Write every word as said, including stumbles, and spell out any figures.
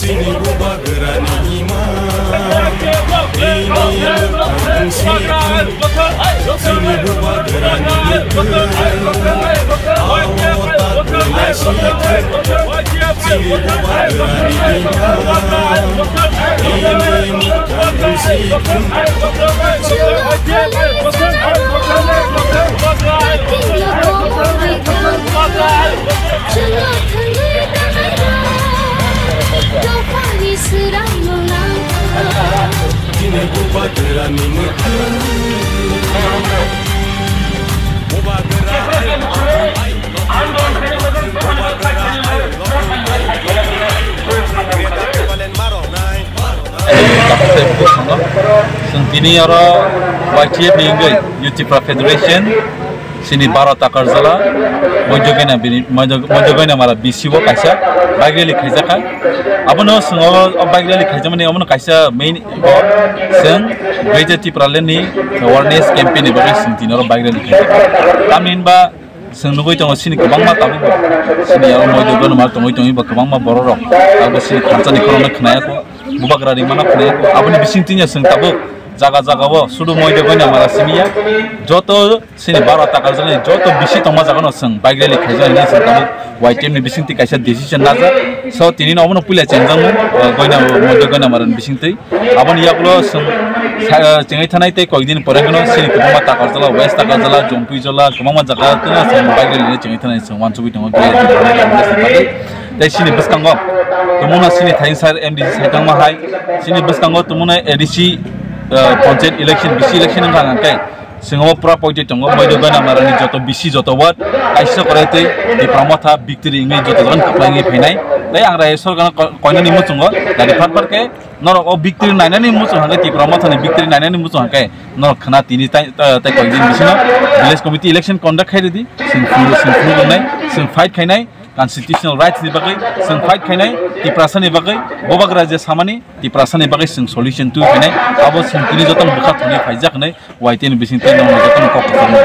Chini bubagrani ima, ini mukhang swi, chini bubagrani ima, awo tatlai swi, chini bubagrani ima, ini mukhang swi. Chwng tini oro Y T F ni wngwi Youth Tipra Federation, chini Baro Takarjala, Moidogena bini, Moido-, Moidogoina Mara B C o kaisa bike rally khaijakha. Abono chwng o, o bike rally khaijakmani abono kaisa main o chwng Greater Tipraland ni awareness campaign ni bagwi chwng tini oro bike rally khaijakha. Tamni hinba chwng nugwi tongo chini kwbangma tabukbo chini oro Moidogoina Mara tongwi tongwi bo kwbangma bororok abo chini thansa ni khorang no khwnaya kho. Bubagra rimano khwnai. Aboni bisingtwi no chwng tabuk jaga jaga o sudu Moidogoina Mara simi ya. Joto chini Baro Takarjalani joto bisi tongma jaga no chwng bike rally khaijak hinwi chwng tabuk Y T F ni bisingtwi kaisa decision najak. So tini no obono puila chengjak mung, uh, Goina, Moidogoina Mara ni bisingtwi. Aboni yagulo chwng sa-, uh, chengwi thanai tei koikdin pore no chini kwbangma Takarjala, West Takarjala, Jompuijala, kwbangma jaga tino chwng bike rally no chengwi thanai chwng uansugwi tongo. Tei chini bwskango tumungno chini thaisar M D C saitangma hai, chini bwskango tumungno A D C, uh, panchayat election, B C election wngkha hwnkhe chwng o pura poito tongo, Moidogoina Mara ni joto B C joto ward, kaisa korai tei Tipra Motha victory wngwi joto jotono kwplai wngwi phainai. Tei ang rai sorkar ko-, koinani muchungo, dari phat phat khe norok o victory nainani muchung hwnkhe, Tipra Motha ni victory nainani muchung hwnkhe norok khna tini tai, tai, tai koikdin bisingo village committee election conduct khai rwdi, chwng phuru, chwng phuru rwnai, chwng fight khainai. Constitutional rights ni bagwi chwng fight khainai, Tiprasa ni bagwi, Bubagra je samani Tiprasa ni bagwi chwng solution twi khainai, abo chwng tini jotono bwkha thangwi phaijak hinwi Y T N bising tei nongno jotono kok kwchangma.